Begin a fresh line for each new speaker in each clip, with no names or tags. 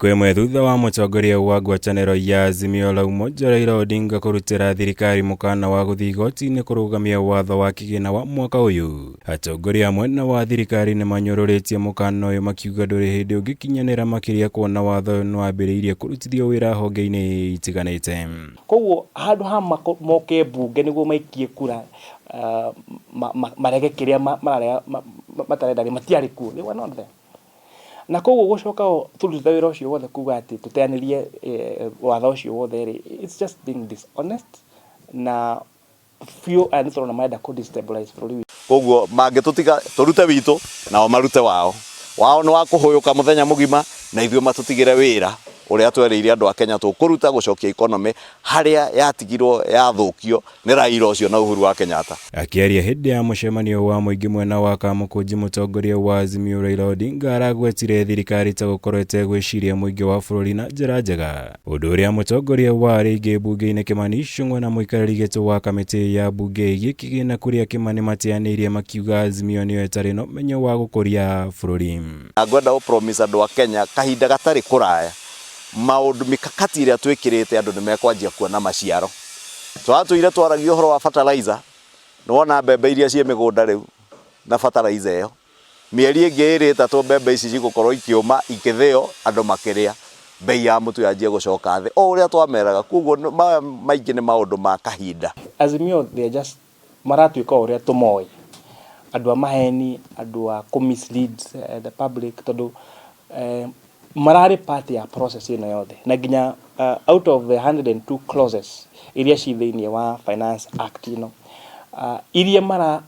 Thikũ ĩmwe thutha wa mũtongoria wa ngwatanĩro ya Azimio la Umoja Raila Odinga kũrutĩra thirikari mũkana wa gũthiĩ igoti-inĩ kũrũgamia watho wa kĩgĩna wa mwaka ũyũ, atongoria a mwena wa thirikari nĩ manyũrũrĩtie mũkana ũyũ makiuga ndũrĩ hĩndĩ ũngĩkinyanĩra makĩria kuona watho ũyũ nĩwambĩrĩirie kũrutithio wĩra honge-inĩ itiganĩte.
Koguo handũ ha moke mbunge nĩguo maikie kura marege kĩrĩa mararega matarenda rĩ, matiarĩ kuo, they were not there. Na koguo gũcoka tũrutĩte wĩra ũcio wothe kuga atĩ tũteanĩrie watho ũcio wothe rĩ, it's just being dishonest na biũ aya nĩ tũrona marenda kũ destabilize bũrũri witũ.
Koguo mangĩtũtiga tũrute witũ nao marute wao. Wao nĩ wa kũhũyũka mũthenya mũgima na ithuĩ matũtigĩre wĩra ũrĩa twerĩire andũ a Kenya tũkũruta gũcokia economy harĩa yatigirwo yathũkio nĩ Raila ũcio na Uhuru wa Kenyatta.
Akĩaria hĩndĩ ya mũcemanio wa mũingĩ mwena wa Kamũkũnji, mũtongoria wa Azimio Raila Odinga aragwetire thirikari ta gũkorwo ĩtegwĩciria mũingĩ wa bũrũri na njĩra njega, ũndũ ũrĩa mũtongoria wa arĩa aingĩ mbunge-inĩ Kimani Ichung'wa na mũikarĩri gĩtĩ wa kamĩtĩ ya mbunge ĩgiĩ kĩgĩna Kuria Kimani mateanĩirie makiuga Azimio nĩyo ĩtarĩ na ũmenyo wa gũkũria bũrũri.
Na ngwenda gũ promise andũ a Kenya kahinda gatarĩ kũraya maũndũ mikakati ĩrĩa twĩkĩrĩte andũ nĩ mekwanjia kuona maciaro. Twatũire twaragia ũhoro wa fertilizer, nĩ wona mbembe iria ciĩ mĩgũnda rĩu na fertilizer ĩyo. Mĩeri ĩngĩ ĩrĩ ĩtatũ mbembe ici cigũkorwo ikĩũma, ikĩthĩo, andũ makĩrĩa, mbei ya mũtu yanjie gũcoka thĩ, o ũrĩa twameraga. Koguo maya maingĩ nĩ maũndũ ma kahinda.
Azimio they are just maratuĩka o ũrĩa tũmoĩ, andũ a maheni, andũ a kũ mislead the public tondũ mararĩ part ya process ĩno yothe na nginya out of the 102 clauses iria ci thĩinĩ wa Finance Act ĩno, iria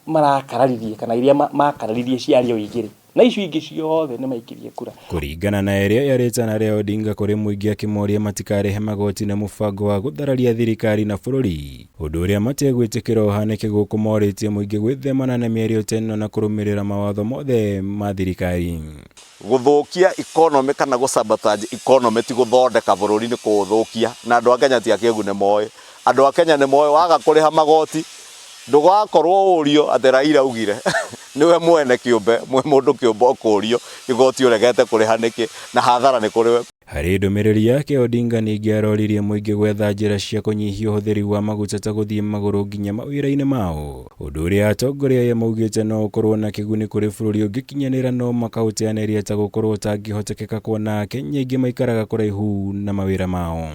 marakararirie kana iria makararirie ciarĩ o igĩrĩ na icio ingĩ ciothe nĩ maikirie kura.
Kũringana na ĩrĩa yarĩ itana rĩa Odinga kũrĩ mũingĩ akĩmoria matikarĩhe magoti na mũbango wa gũthararia thirikari na bũrũri, ũndũ ũrĩa mategwĩtĩkĩra ũhanĩke gũkũ morĩtie mũingĩ gwĩthemana na mĩario ta ĩno na kũrũmĩrĩra mawatho mothe ma thirikari.
Gũthũkia economy kana gũ sabotage economy ti gũthondeka bũrũri nĩ kũũthũkia na andũ a Kenya ti akĩgu nĩ moĩ. Andũ a Kenya nĩ moĩ waga kũrĩha magoti ndũgakorwo ũrio atĩ Raila augire nĩwe mwene kĩũmbe mwĩ mũndũ kĩũmbe ũkũrio igoti ũregete kũrĩha nĩkĩ na hathara nĩ kũrĩ we.
Harĩ ndũmĩrĩri yake, Odinga ningĩ aroririe mũingĩ gwetha njĩra cia kũnyihia ũhũthĩri wa maguta ta gũthiĩ magũrũ nginya mawĩra-inĩ mao, ũndũ ũrĩa atongoria aya maugĩte no ũkorwo na kĩguni kũrĩ bũrũri ũngĩkinyanĩra no makaũteanĩria ta gũkorwo ũtangĩhotekeka kuona Akenya aingĩ maikaraga kũraihu na mawĩra mao.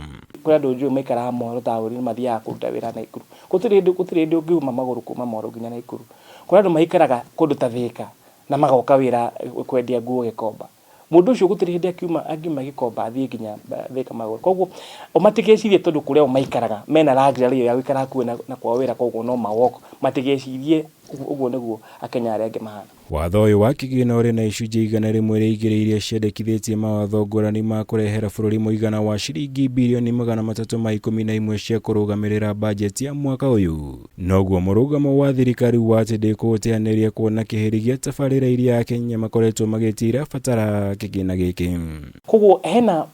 Kũrĩ andũ njũĩ maikaraga Moro taũni mathiaga kũruta wĩra Naikuru. Gũtirĩ hĩndĩ gũtirĩ hĩndĩ ũngiuma magũrũ kuma Moro nginya Naikuru. Kũrĩ andũ maikaraga kũndũ ta Thĩka na magoka wĩra kwendia nguo Gĩkomba. Mũndũ ũcio gũtirĩ hĩndĩ akiuma angiuma Gĩkomba athiĩ nginya Thĩka magũrũ. Koguo o matigecirie tondũ kũrĩa o maikaraga mena luxury ĩyo ya gũikara hakuhĩ na kwao wĩra koguo no ma walk, matigecirie ũguo nĩguo Akenya arĩa angĩ mahana.
Watho ũyũ wa kĩgĩna ũrĩ na icunjĩ 102 iria ciendekithĩtie mawatho ngũrani ma kũrehera bũrũri mũigana wa ciringi birioni 311 cia kũrũgamĩrĩra bajeti ya mwaka ũyũ. Noguo mũrũgamo wa thirikari wa atĩ ndĩkũũteanĩria kuona kĩhĩri gĩa tabarĩra iria Akenya makoretwo magĩtia irabatara kĩgĩna gĩkĩ.
Koguo hena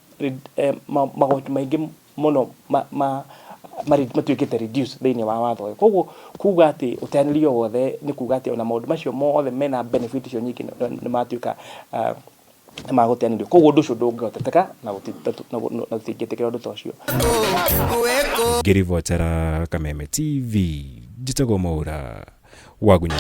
magoti maingĩ mũno matuĩkĩte reduce thĩinĩ wa watho ũyũ. Koguo kuga atĩ ũteanĩria o wothe nĩ kuga atĩ ona maũndũ macio mothe mena benefit icio nyingĩ nĩ matuĩka nĩ magũteanĩrio. Koguo ũndũ ũcio ndũngĩhotekeka na tũtingĩtĩkĩra ũndũ ta ũcio.
Ngĩribotera Kameme TV, njĩtagwo Mwaura Wagunya.